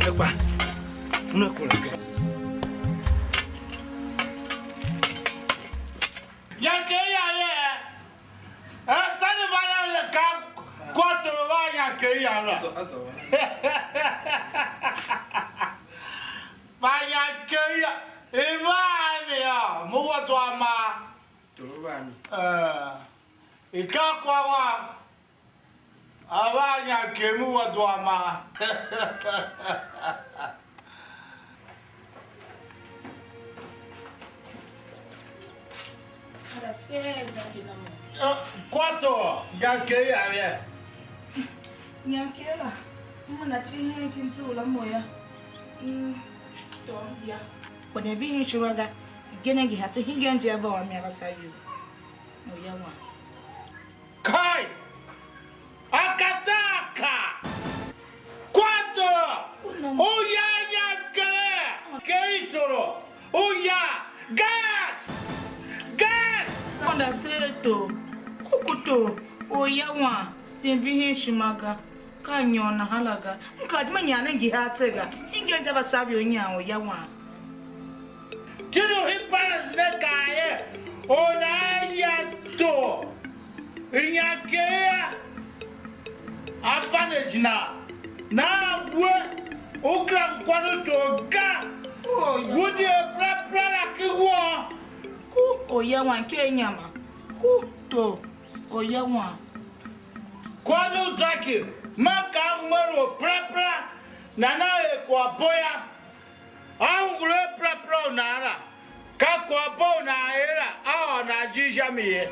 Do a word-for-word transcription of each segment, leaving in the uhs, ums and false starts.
Kpa una kura ga. Nyange ya ye. Eh, tani va na le ka kôtoro va nyange ya la. Ato, ato. Va nyange ya. I va a mi yô, mo wa zwa ma. Toro va mi. Eh, i ka kwa wa. A va a nyange mu wa zwa ma. Ada se za hina mo. Eh, kwato, nyange ya ye. Nyange la, m na ci hen ki nzughul a mo ya. Mm, tom ya. Kpa ne vi hin ishima ga, genen ngi hatse hingen je a va ôr mi a va sa iyol. Oya wan. Kai! Akataka! Kwato! Uya ya ke! Ke itoro! Uya! Gad! Gad! Sonda se to, kukuto, oya wan, den vi hen ishima ga. Ka nyôr nahan la ga. M kaa di ma nyan ne ngi haa tse ga. Hingen je va save u nyan u ya wan. Tindi u hii Paris ne kaa er, or na a ya to, inya ke ya, a vande jina, na a we, u kera ngu kwase u tor ga, u di er perapera la ki won. Ku oya wan ke inyama, ku to oya wan. Kwase u zaki, ma ka u me lu perapera, nana er kwaghbo yô. A ungure perapera u nan la, ka kwaghbo u nan er la, a ôr nan ijir sha mi ye.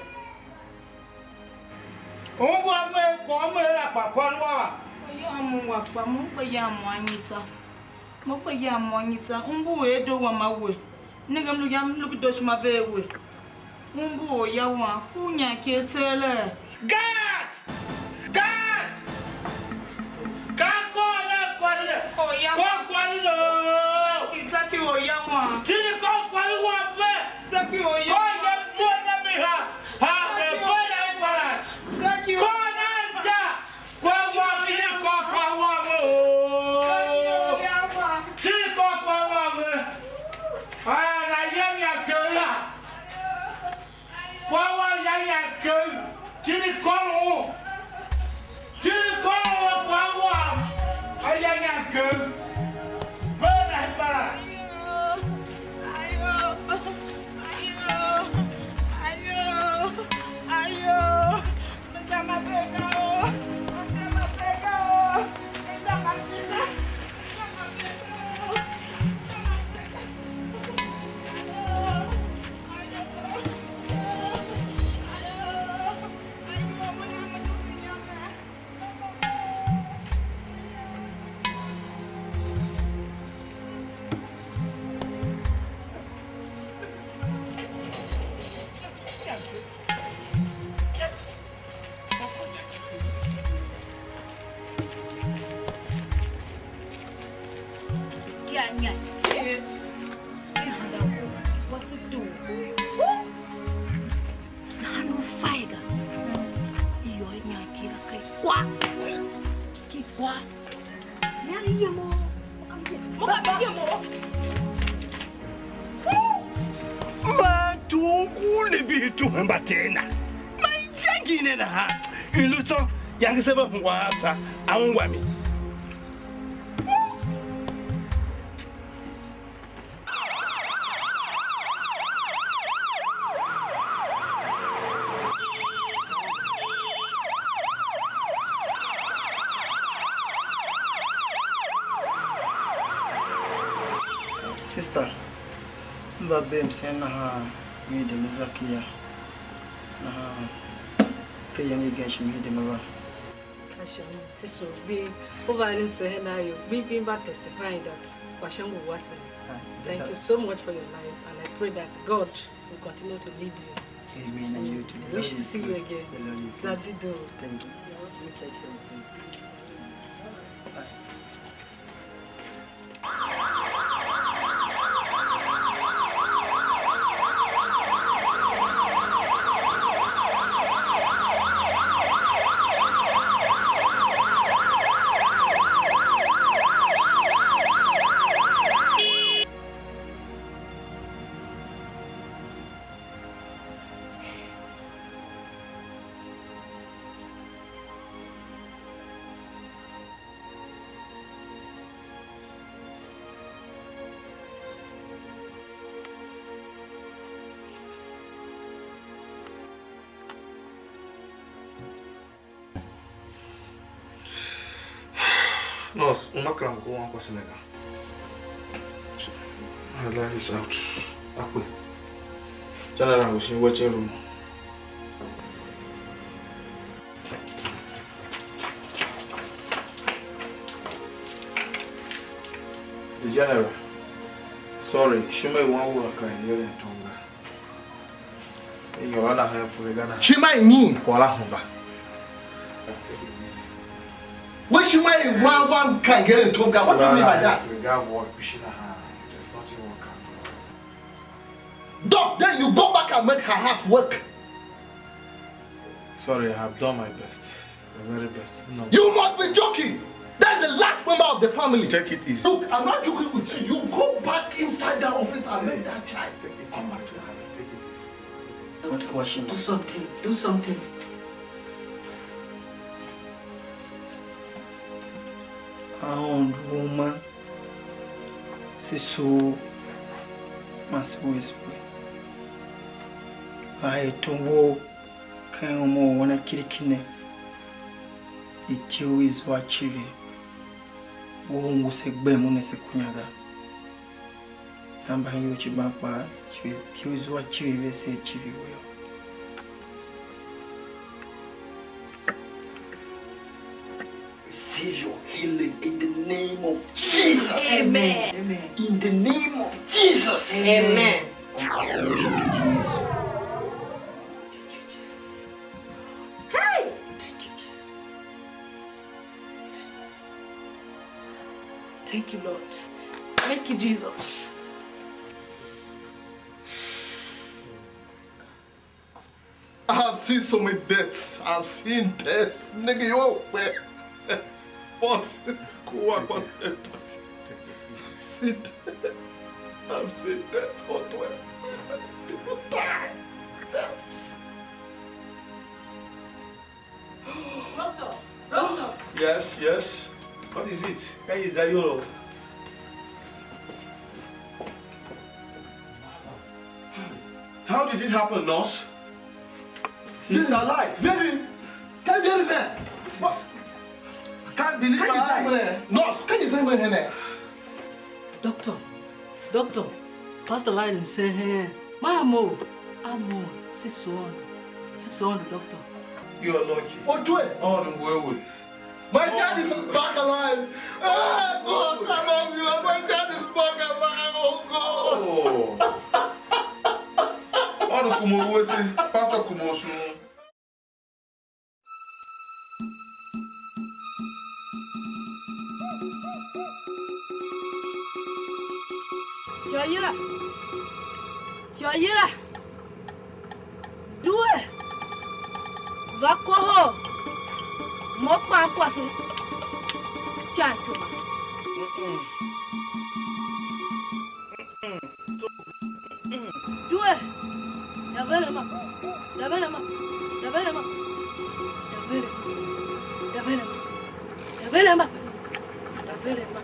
Ungwa me kwagh me la kpa kwar wa. Kpa yam u wa kpa mo kpa yam u anyitsa. Mo kpa yam u anyitsa. U mbu u Edo wam a we. Nenge m lu yam m lu ku doshima ve a we. U mbu u ya wan ku nyan ki a tseele. Gad! Gad! Ka kôr ne kwari ne. Oya. Kôr kwari ne. Ki za ki oya wan. Tindi kôr kwari wam ve. Za ki oya. Kôr ye due ne mi ha. Ha ne bo na i kwara. Za ki oya. Kôr na ja. Kwa wam ye kôr kwari wam ve. Tindi kôr kwari wam ve. Ah, na yem ya kera. Kwagh wam ya nyan kegh, tindi kôron un. Tindi kôron un kwagh wam, a ya nyan kegh. Bee na hemba la. Ayo, ayo, ayo, ayo, me za ma bee ga o, me za ma bee ga o, me za ma bee ga, me za ma bee ga o, me za ma bee ga o. Kia nya. What's it do? Nahan u fa ga. Iyol i nyan kira ka i kwa. Ki kwa. Nyan i yemo. Mo ka mi yemo. Ma tugh ku ne vihi tuhwen mba tee na. Ma ijangi ne nahan. I lu tsô, yange se ve hungwa a tsa, a ungwa mi. Sister, m va bee msen nahan, mi de mi za kia. Nahan, ke yange igen shi mi de mi va. Ka sha mi, se soo gbihi. U va eren msen a na yô, gbihi gbihi mba testifying that Kwashe ngu wase. Ah, thank you so much for your life, and I pray that God will continue to lead you. Amen. And you too. The Lord is good. Wish to see you again. The Lord is good. Za dido. Thank you. You're welcome. Thank you. Thank you. Bye. Nurse, u ma kera mko wan kwase ne ga. Her life is out. Akpe. General ngu shin waiting room. The general. Sorry, ishima i wan wura ka i ngeren tom ga. Ior a na hen fure ga na. Ishima i nyi? Kwagh la hemba. We ishima i wan wan ka i ngeren tom ga. What do you mean by that? Fure ga vo kpishi na ha. There's nothing wrong. Doc, then you go back and make her heart work. Sorry, I have done my best. The very best. No. You must be joking. That's the last member of the family. Take it easy. Look, I'm not joking with you. You go back inside that office and make that child come back to life. Take it easy. Don't question me. Do something. Do something. Aôndo Uma, se soo man se wese we. Va er tom wou ken uma u wanakiriki ne, ityough i zua civir, u u ngu se gbem u ne se kunya ga. Tsô mbaiorov cii mban kpaa, ityough i zua civir ve se civir we yô. Receive your healing in the name of Jesus. Amen. Amen. In the name of Jesus. Amen. Thank you, Jesus. Hey! Thank you, Jesus. Thank you, Lord. Thank you, Jesus. I have seen so many deaths. I've seen death. Nigga, you all where? What? Kuwa kwa. Seen death. I've seen death. What? Where? So many people die. Death. Doctor, doctor. Yes, yes. What is it? Can you say you? How did it happen, nurse? He's alive. Very, can you tell me? This is, I can't believe my eyes. Can you tell me? Nurse, can you tell me her name? Doctor, doctor, pastor la er msen hen. Ma a mough, a mough, se soo ndo, se soo ndo, doctor. You are lucky. Otwe. All the way away. My child is back alive. Ah, God, I love you. My child is back alive. Oh, God. Oh. All the kumo wese, pastor kumo sun. Tiyôyila, tiyôyila, due, va kohol mo kpaa kwase ican ikuma. Due, davere ma, davere ma, davere ma, davere ma, davere ma, davere ma, davere ma.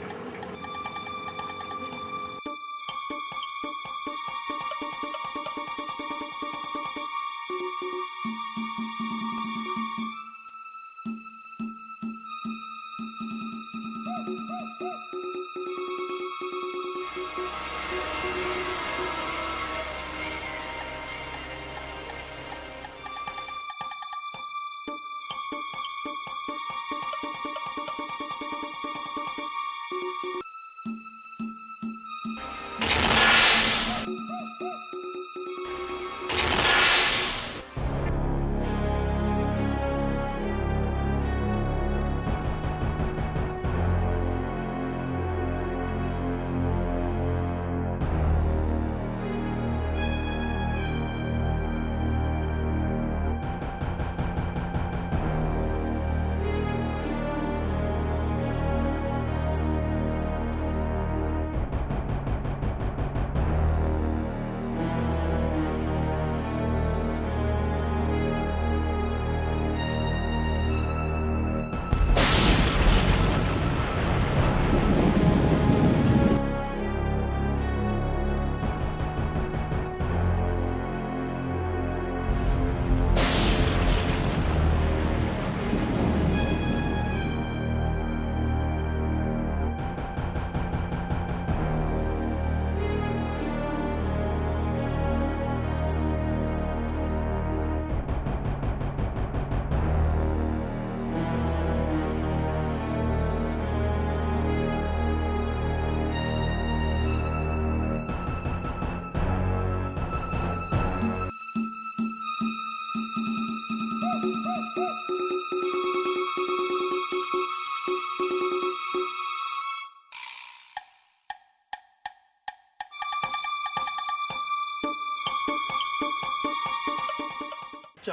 Cha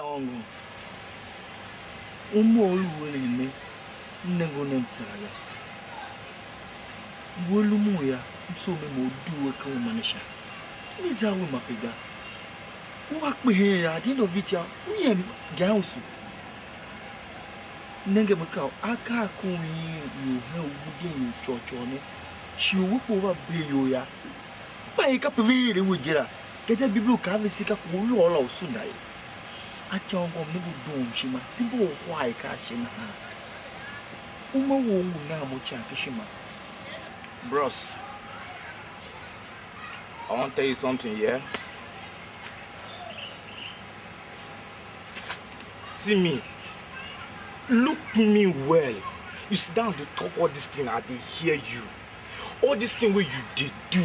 ôngo, uma u lu eren ne, m nenge u ne mtsera ga. Ngu a lumun yô, m sugh me mo u due ken uma ne sha. Ne za we mape ga. U va kpe hen yô, at the end of it yô, u yem gan usu. Nenge me ka akaa a kou yen ior hen ugen ior côghcôghol ne, shi u we kpa u va bee ior yô. Mba er kape ve eren we je la, gadia Bibilo kaa a vese ka kwagh u lôô la u sunda ye. A ca u ngôm nenge u doom ishima, se mba orhwa er ka ashe nahan. Uma wou ngu nan mo ican ken ishima. Bros, I want to tell you something, yeah? See me. Look me well. You sit down, dey talk all this thing, I dey hear you. All this thing wey you dey do,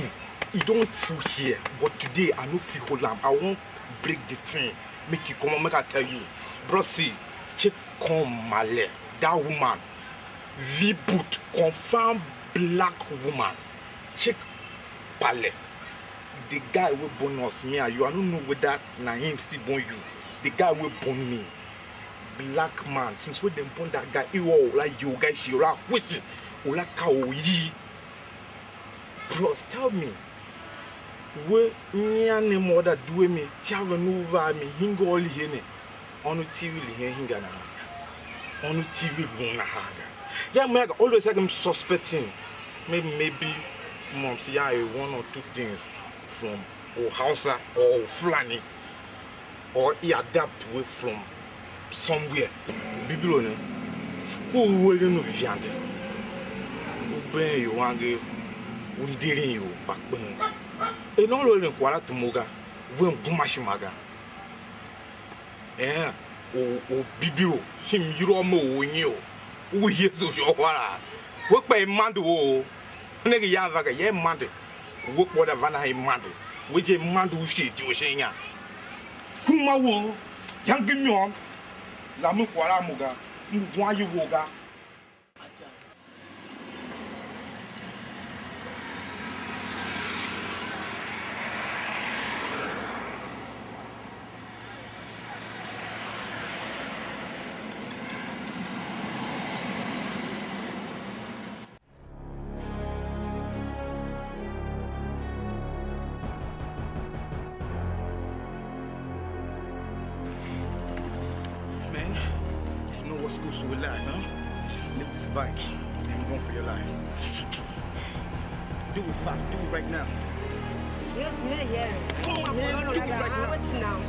e don true here, but today I no fit hold am. I wan break the thing, make e comot, make I tell you. Bro, see, check come Male, that woman, V boot, confirm black woman. Check Pale. The guy wey born us, me and you, I no know whether na him still born you. The guy wey born me, black man, since wey dem born that guy, e ôr u la you guys, u la kwishi, u la ka u yi. Bros, tell me, we nyian ne mo da due mi, tiaven u va mi, hinga ôr li he ne, ônov T V li hen hinga nahan ga, ônov T V lun nahan ga. Ya me ga, always like I'm suspecting, maybe, maybe, mom, see, I one or two things from or Hausa or Fulani, or he adapt away from somewhere. Bibilo ne, ku u eren u viande, u been ior angev, u nderen ior mba kpen. Er ne u lu eren kwagh la tumugh ga, we mgumashima ga. Ee, u, u Bibilo, shi m yila u me u nyi u, u Yesu sha uhar a, we kpa i mande u ou. Nenge yan va ga, ya i mande. We kpa u da va nahan i mande. We je i mande u shi ityough sha inya. Kuma wou, yange môm, lamen kwagh la a mo ga, m ngu wan ye wou ga. Man, if you know what's good for your life, huh? Leave this bike and run for your life. Do it fast. Do it right now. Yeah, yeah, yeah. Come on, man. Do it right now. What's now?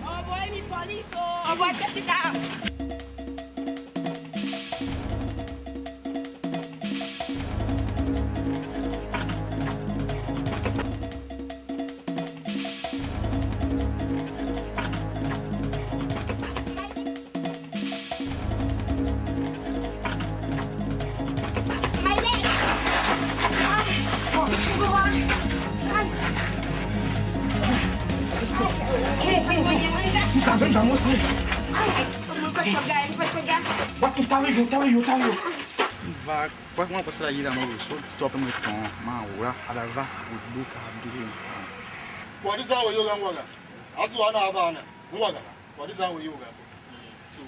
Oh boy, me police, oh. Oh boy, check it out. Mva, kwa, kwa, kwa sala yila mo, so stop mo ton, ma ura, adava, we look, I do it. Kwagh di zan we iyol ga ngwa ga. A zua a na a va a na. Ngwa ga. Kwagh di zan we iyol ga. So,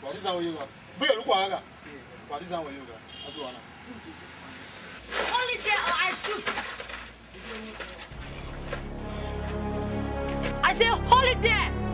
kwagh di zan we iyol ga. Be lu kwagh ga. Kwagh di zan we iyol ga. A zua a na. Hold it there or I shoot. I say, hold it there.